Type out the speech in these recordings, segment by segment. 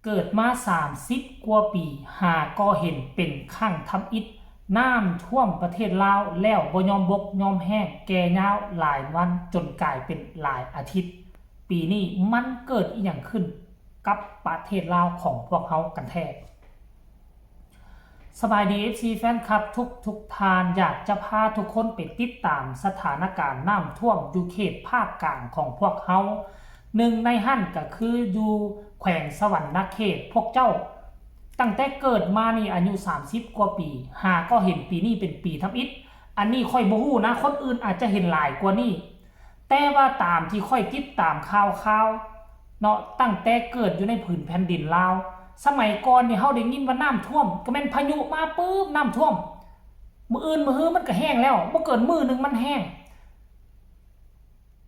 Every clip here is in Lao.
ເກີດມາສາມສິບກວ່າປີ ຫາກໍເຫັນເປັນຄັ້ງທຳອິດ ນ້ຳຖ້ວມປະເທດລາວແລ້ວບໍ່ຍອມບົກຍອມແຫ້ງ ແກ່ຍາວຫຼາຍວັນຈົນກາຍເປັນຫຼາຍອາທິດ. ປີນີ້ມັນເກີດອີ່ຫຍັງຂຶ້ນກັບປະເທດລາວຂອງພວກເຮົາກັນແທ້? ສະບາຍດີ ເອັຟຊີ ແຟນຄລັບທຸກໆທ່ານ, ຢາກຈະພາທຸກຄົນໄປຕິດຕາມສະຖານະການນ້ຳຖ້ວມຢູ່ເຂດພາກກາງຂອງພວກເຮົາ. ໜຶ່ງໃນຫັ້ນກໍຄືຢູ່ແຂວງສະຫວັນນະເຂດ. ພວກເຈົ້າ ຕັ້ງແຕ່ເກີດມານີ້ອາຍຸສາມສິບກວ່າປີ ຫາກໍເຫັນປີນີ້ເປັນປີທຳອິດ. ອັນນີ້ຂ້ອຍບໍ່ຮູ້ນະ, ຄົນອື່ນອາດຈະເຫັນຫຼາຍກວ່ານີ້. ແຕ່ວ່າຕາມທີ່ຂ້ອຍຕິດຕາມຂ່າວຄາວເນາະ, ຕັ້ງແຕ່ເກີດຢູ່ໃນຜືນແຜ່ນດິນລາວ, ສະໄໝກ່ອນນີ້ເຮົາໄດ້ຍິນວ່ານ້ຳຖ້ວມ ກໍແມ່ນພາຍຸມາປຶບນ້ຳຖ້ວມ, ມື້ອື່ນມື້ຮືມັນກໍແຫ້ງແລ້ວ, ບໍ່ເກີນມື້ໜຶ່ງມັນແຫ້ງ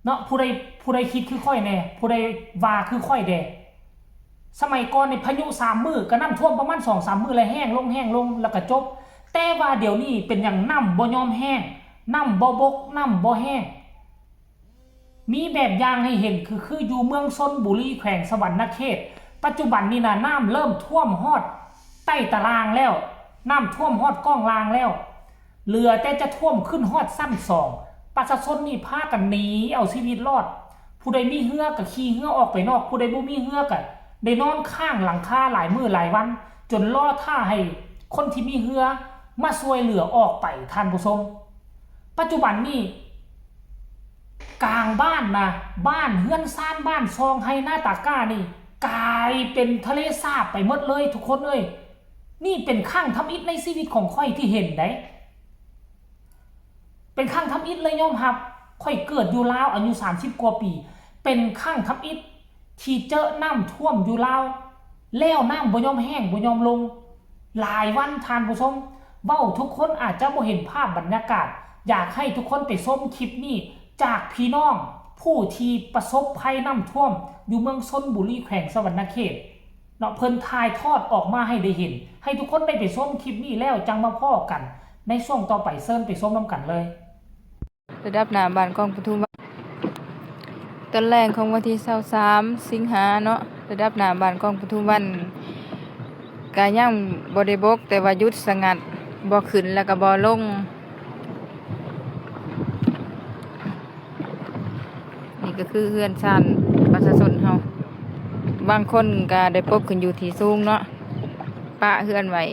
ເນາະ. ຜູ້ໃດ ຜູ້ໃດຄິດຄືຂ້ອຍແດ່? ຜູ້ໃດວ່າຄືຂ້ອຍແດ່? ສະໄໝກ່ອນນີ້ພາຍຸສາມມື້ ກໍນ້ຳຖ້ວມປະມານສອງສາມມື້ ແລ້ວແຫ້ງລົງ ແຫ້ງລົງ ແລ້ວກໍຈົບ. ແຕ່ວ່າດຽວນີ້ເປັນຫຍັງນ້ຳບໍ່ຍອມແຫ້ງ, ນ້ຳບໍ່ບົກ ນ້ຳບໍ່ແຫ້ງ. ມີແບບຢ່າງໃຫ້ເຫັນ ຄື ຄືຢູ່ເມືອງຊົນບູລີ ແຂວງສະຫວັນນະເຂດ, ປັດຈຸບັນນີ້ນະ ນ້ຳເລີ່ມຖ້ວມຮອດໃຕ້ຕະລ່າງແລ້ວ, ນ້ຳຖ້ວມຮອດກ້ອງລ່າງແລ້ວ, ເຫຼືອແຕ່ຈະຖ້ວມຂຶ້ນຮອດຊັ້ນສອງ. ປະຊາຊົນນີ້ພາກັນໜີເອົາຊີວິດລອດ, ຜູ້ໃດມີເຮືອກໍຂີ່ເຮືອອອກໄປນອກ, ຜູ້ໃດບໍ່ມີເຮືອກໍໄດ້ນອນຄ້າງຫຼັງຄາຫຼາຍມື້ຫຼາຍວັນ, ຈົນລໍຖ້າໃຫ້ຄົນທີ່ມີເຮືອມາຊ່ວຍເຫຼືອອອກໄປ, ທ່ານຜູ້ຊົມ. ປັດຈຸບັນນີ້ ກາງບ້ານນະ, ບ້ານເຮືອນຊານ ບ້ານຊ່ອງໄຮ່ນາຕາກ້ານີ້ ກາຍເປັນທະເລສາບໄປໝົດເລີຍທຸກຄົນເອີຍ. ນີ້ເປັນຄັ້ງທຳອິດໃນຊີວິດຂອງຂ້ອຍທີ່ເຫັນໃດ໋. ເປັນຄັ້ງທຳອິດເລີຍ, ຍອມຮັບ, ຂ້ອຍເກີດຢູ່ລາວອາຍຸສາມສິບກວ່າປີ, ເປັນຄັ້ງທຳອິດທີ່ເຈີນ້ຳຖ້ວມຢູ່ລາວ, ແລ້ວນ້ຳບໍ່ຍອມແຫ້ງ ບໍ່ຍອມລົງ. ຫຼາຍວັນທ່ານຜູ້ຊົມ, ເວົ້າທຸກຄົນອາດຈະບໍ່ເຫັນພາບບັນຍາກາດ, ຢາກໃຫ້ທຸກຄົນໄປຊົມຄລິບນີ້ຈາກພີ່ນ້ອງຜູ້ທີ່ປະສົບໄພນ້ຳຖ້ວມຢູ່ເມືອງຊົນບູລີ ແຂວງສະຫວັນນະເຂດເນາະ, ເພິ່ນຖ່າຍທອດອອກມາໃຫ້ໄດ້ເຫັນ. ໃຫ້ທຸກຄົນໄດ້ໄປຊົມຄລິບນີ້ແລ້ວຈັ່ງມາພໍ້ກັນໃນຊ່ວງຕໍ່ໄປ, ເຊີນໄປຊົມນຳກັນເລີຍ. ລະດັບໜ້າບ້ານກອງປະທຸມວັນ ຕອນແລງຂອງວັນທີຊາວສາມ ສິງຫາເນາະ, ລະດັບໜ້າບ້ານກອງປະທຸມວັນກະຍັງບໍ່ໄດ້ບົກ, ແຕ່ວ່າຢຸດສະຫງັດ, ບໍ່ຂຶ້ນແລ້ວກະບໍ່ລົງ. ນີ້ກໍຄືເຮືອນຊານປະຊາຊົນເຮົາ, ບາງຄົນກໍໄດ້ປົບຂຶ້ນຢູ່ທີ່ສູງເນາະ, ປະເຮືອນໄວ້.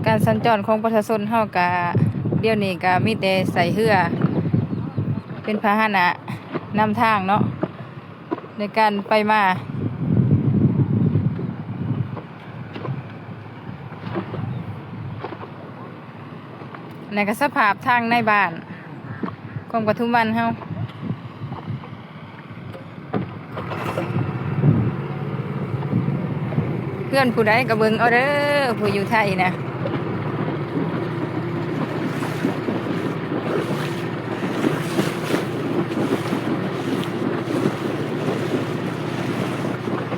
ການສັນຈອນຂອງປະຊາຊົນເຮົາກະ ດຽວນີ້ກະມີແຕ່ໃຊ້ເຮືອເປັນພາຫະນະນຳທາງເນາະ ໃນການໄປມາ. ແລະກະສະພາບທາງໃນບ້ານຂອງປະທຸມວັນເຮົາ. ເພື່ອນຜູ້ໃດກໍເບິ່ງເອົາເດີ ຜູ້ຢູ່ໄທນະ.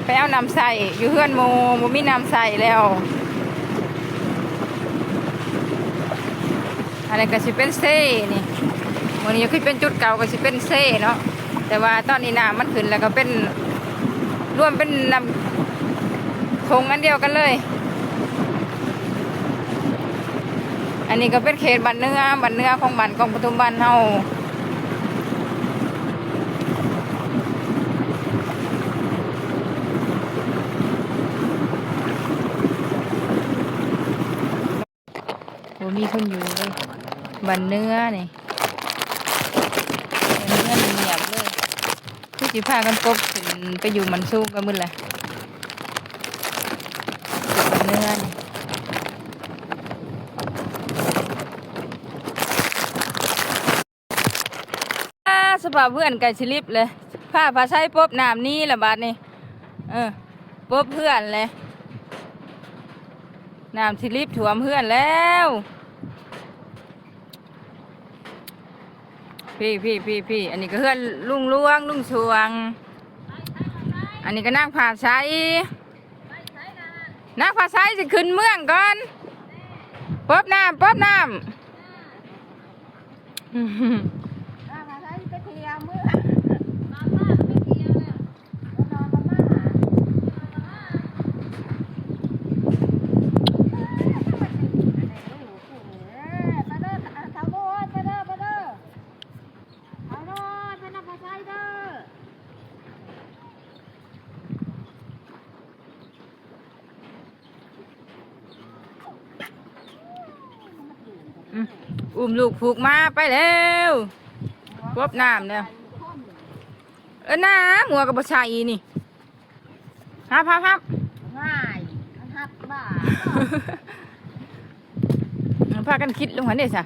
ໄປເອົານ້ຳໃຊ້ຢູ່ເຮືອນໝູ່ ບໍ່ມີນ້ຳໃຊ້ແລ້ວ. ອັນນີ້ກໍຊິເປັນເຊນີ້ ໝ່ອງນີ້ຄືເປັນຈຸດເກົ່າກໍຊິເປັນເຊເນາະ, ແຕ່ວ່າຕອນນີ້ນ້ຳມັນຂຶ້ນແລ້ວກໍເປັນ ລວມເປັນນ້ຳໂຂງອັນດຽວກັນເລີຍ. ອັນນີ້ກໍເປັນເຂດບ້ານເໜືອ ບ້ານເໜືອຂອງບ້ານກອງປະທຸມວັນເຮົາ. ບໍ່ມີຄົນຢູ່ເລີຍ ບ້ານເໜືອນີ້ ບ້ານເໜືອນີ້ງຽບເລີຍ ຄືຊິພາກັນປົບຂຶ້ນໄປຢູ່ໝັ້ນສູງກັນໝົດແຫຼະ ບ້ານເໜືອນີ້. ອາ ສະພາບເຮືອນໃກ້ຊິລິບເລີຍ ພາພາໄຊປົບນ້ຳໜີລະບາດນີ້ ເອີ ປົບເຮືອນເລີຍ ນ້ຳຊິລິບຖ້ວມເຮືອນແລ້ວ. ພີ້ ພີ້ ພີ້ ພີ້ ອັນນີ້ກໍເຮືອນລຸງຫຼວງ ລຸງສວງ ອັນນີ້ກໍນາງພາໄຊ. ນາງຟ້າໃສຊິຂຶ້ນເມືອງກ່ອນ. ປົບນ້ຳ ປົບນ້ຳ. ນາງຟ້າໃສຊິໄປທ່ຽວເມືອງ. ໄປເດີ ໄປເດີ ໄປເດີ ໄປເດີ ໄປນຳຟ້າໃສເດີ. ອືມ ອຸ້ມລູກຜູກໝາໄປແລ້ວ. ປົບນ້ຳແລ້ວ. ເອີ ນ້ຳຫົວກໍບໍ່ໃສ່ນີ້. ຮັບ ຮັບ ຮັບ. ງ່າຍ ມັນຮັບບ້າ. ພາກັນຄິດລົງຫັ້ນເດ້ຊະ.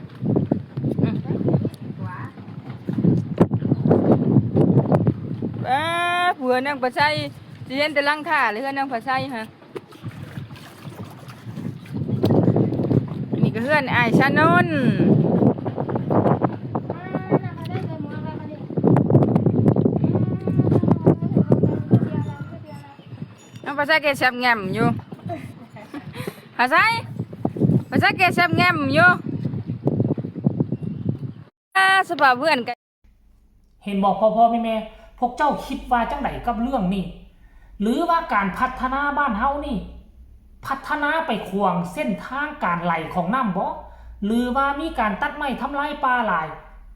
ອືມ ເອີ ເຮືອນນາງຟ້າໃສ ຊິເຫັນແຕ່ຫຼັງຄາເລີຍ ເຮືອນນາງຟ້າໃສຫັ້ນ. ນີ້ກໍເຮືອນອ້າຍຊານົນ. ນ້ອງຟ້າໃສເກັດແຊບແງ່ມຢູ່. ຟ້າໃສ ຟ້າໃສເກັດແຊບແງ່ມຢູ່. ອາ ສະພາບເຮືອນກະ ເຫັນບໍ່ພໍ່ໆແມ່ໆ ພວກເຈົ້າຄິດວ່າຈັ່ງໃດກັບເລື່ອງນີ້? ຫຼືວ່າການພັດທະນາບ້ານເຮົານີ້ ພັດທະນາໄປຂວາງເສັ້ນທາງການໄຫຼຂອງນ້ຳບໍ? ຫຼືວ່າມີການຕັດໄມ້ທຳລາຍປ່າຫຼາຍ?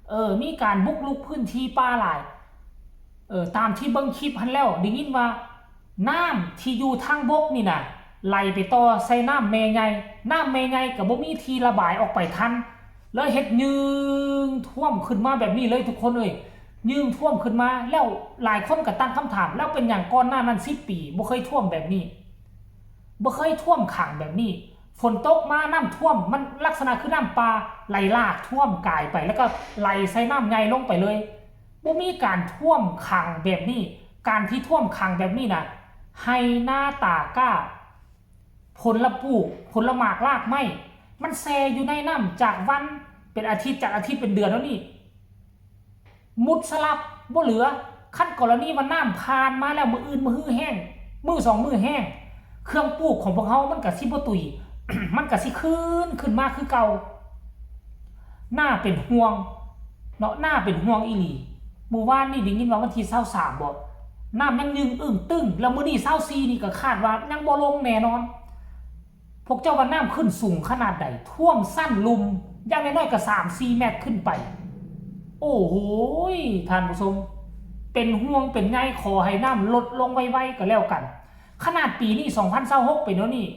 ເອີ ມີການບຸກລຸກພື້ນທີ່ປ່າຫຼາຍ? ເອີ ຕາມທີ່ເບິ່ງຄລິບຫັ້ນແລ້ວ ໄດ້ຍິນວ່ານ້ຳທີ່ຢູ່ທາງບົກນີ້ນະ ໄຫຼໄປຕໍ່ໃສ່ນ້ຳແມ່ໃຫຍ່, ນ້ຳແມ່ໃຫຍ່ກໍບໍ່ມີທີ່ລະບາຍອອກໄປທັນ ເລີຍເຮັດຍື່ງຖ້ວມຂຶ້ນມາແບບນີ້ເລີຍທຸກຄົນເອີຍ. ຍື່ງຖ້ວມຂຶ້ນມາ ແລ້ວຫຼາຍຄົນກໍຕັ້ງຄຳຖາມ ແລ້ວເປັນຫຍັງກ່ອນໜ້ານັ້ນສິບປີ ບໍ່ເຄີຍຖ້ວມແບບນີ້? ບໍ່ເຄີຍຖ້ວມຂັງແບບນີ້. ຝົນຕົກມານ້ຳຖ້ວມ ມັນລັກສະນະຄືນ້ຳປ່າໄຫຼຫຼາກຖ້ວມກາຍໄປ ແລ້ວກໍໄຫຼໃສ່ນ້ຳໃຫຍ່ລົງໄປເລີຍ. ບໍ່ມີການຖ້ວມຂັງແບບນີ້. ການທີ່ຖ້ວມຂັງແບບນີ້ນະ ໄຮ່ນາຕາກ້າ ຜົນລະປູກ ຜົນລະໝາກລາກໄມ້ ມັນແຊ່ຢູ່ໃນນ້ຳຈາກວັນ ເປັນອາທິດ ຈາກອາທິດເປັນເດືອນແລ້ວນີ້ ໝຸດສະຫຼັບບໍ່ເຫຼືອ. ຄັນກໍລະນີວ່ານ້ຳຜ່ານມາແລ້ວ ມື້ອື່ນມື້ຮືແຫ້ງ ມື້ສອງມື້ແຫ້ງ ເຄື່ອງປູກຂອງພວກເຮົາມັນກະຊິບໍ່ຕຸຍ ມັນກະຊິຄືນຂຶ້ນມາຄືເກົ່າ. ໜ້າເປັນຫ່ວງເນາະ ໜ້າເປັນຫ່ວງອີ່ຫຼີ. ມື້ວານນີ້ໄດ້ຍິນວ່າວັນທີຊາວສາມບໍ ນ້ຳຍັງຍື່ງອຶ້ງຕຶ້ງ ແລ້ວມື້ນີ້ຊາວສີ່ນີ້ກໍຄາດວ່າຍັງບໍ່ລົງແນ່ນອນ. ພວກເຈົ້າວ່ານ້ຳຂຶ້ນສູງຂະໜາດໃດ? ຖ້ວມຊັ້ນລຸ່ມ ຢ່າງນ້ອຍໆກໍສາມສີ່ແມັດຂຶ້ນໄປ. ໂອ້ໂຫຍ ທ່ານຜູ້ຊົມ ເປັນຫ່ວງເປັນໃຍ ຂໍໃຫ້ນ້ຳລົດລົງໄວໆກໍແລ້ວກັນ. ຂະໜາດປີນີ້ ສອງພັນຊາວຫົກ ເປັນແນວນີ້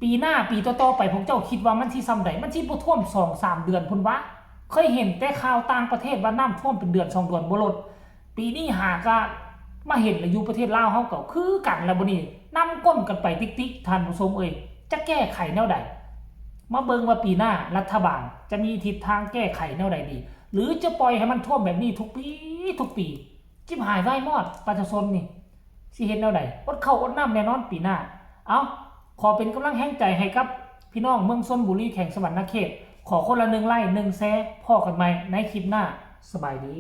ປີໜ້າ ປີຕໍ່ໆໄປ ພວກເຈົ້າຄິດວ່າມັນຊິສ່ຳໃດ? ມັນຊິບໍ່ຖ້ວມສອງສາມເດືອນພຸ້ນຫວາ? ເຄີຍເຫັນແຕ່ຂ່າວຕ່າງປະເທດວ່ານ້ຳຖ້ວມເປັນເດືອນສອງເດືອນບໍ່ລົດ. ປີນີ້ຫາກະມາເຫັນລະ ຢູ່ປະເທດລາວເຮົາກໍຄືກັນລະ ບັດນີ້ນຳກົ້ນກັນໄປຕິກໆ ທ່ານຜູ້ຊົມເອີຍ ຈະແກ້ໄຂແນວໃດ? ມາເບິ່ງວ່າປີໜ້າລັດຖະບານຈະມີທິດທາງແກ້ໄຂແນວໃດດີ ຫຼືຈະປ່ອຍໃຫ້ມັນຖ້ວມແບບນີ້ທຸກປີ ທຸກປີ? ຈິບຫາຍວາຍມອດ ປະຊາຊົນນີ້ຊິເຮັດແນວໃດ? ອົດເຂົ້າອົດນ້ຳແນ່ນອນປີໜ້າ. ເອົ້າ ຂໍເປັນກຳລັງແຮງໃຈໃຫ້ກັບພີ່ນ້ອງເມືອງຊົນບູລີ ແຂວງສະຫວັນນະເຂດ. ຂໍຄົນລະໜຶ່ງໄລ້ ໜຶ່ງແຊ. ພໍ້ກັນໃໝ່ໃນຄລິບໜ້າ. ສະບາຍດີ.